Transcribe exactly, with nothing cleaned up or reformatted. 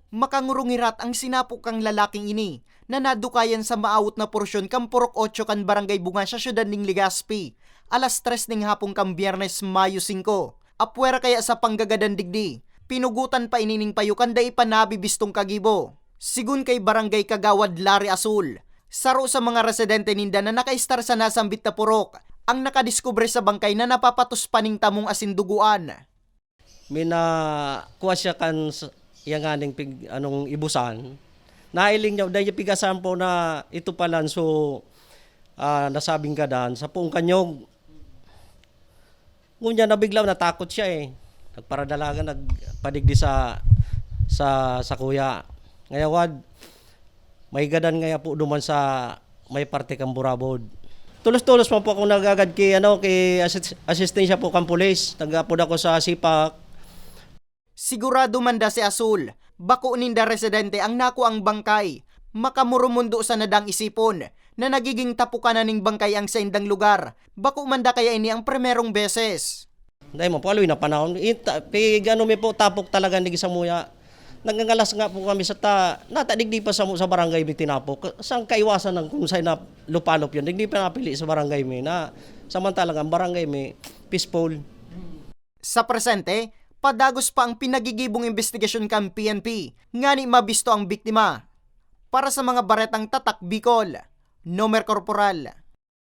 Makangurungirat ang sinapok kan lalaking ini, na nadukayan sa maawot na porsyon kan Purok Ocho kan Barangay Bunga sa siyudad nin Legazpi, alas tres nin hapon kan Biyernes, Mayo singko. Apwera kaya sa panggagadan digdi, pinugutan pa ini nin payo kan dai pa nabibistong kagibo. Sigon kay Barangay Kagawad Larry Asul, saro sa mga residente ninda na nakaistar sa nasambit na purok, ang nakadiskubre sa bangkay na napapatos pa nin tamong asin dugoan. Minakuha siya kan s- iya nganing pig, anong ibusan. Nailing niya, dahil niya pigasan po na ito palan so ah, nasabing gadan sa poong kanyog. Ngunyan nabigla, natakot siya eh. Nagparadalagan, nagpadigdi sa sa sa kuya. Ngayawad, may gadan ngaya po duman sa may parte kan Burabod. Tulos-tulos man po akong nagagad ki ano ki assist, assistensya po kan pulis. Nagapod ako sa sipak. Sigurado man da si Asul, bako ninda residente ang nakuang bangkay. Makamurumundo sana dang isipon na nagiging tapukan na ning bangkay ang saindang lugar. Bako man da kaya ini ang primerong beses. Dahil mo po, aloy na panahon. Ita, pig ano mi po, tapok talaga ni Gisamuya. Nagngangalas nga po kami sa ta, natadigdi pa sa, sa barangay mi tinapok. Saan kaiwasan ng kung saan na lupalop yun? Digdi pa napili sa barangay mi na samantalang ang barangay mi peaceful. Sa presente, padagos pa ang pinagigibong imbestigasyon kan P N P ngani mabisto ang biktima. Para sa mga baretang Tatak Bicol, Nomer Corporal.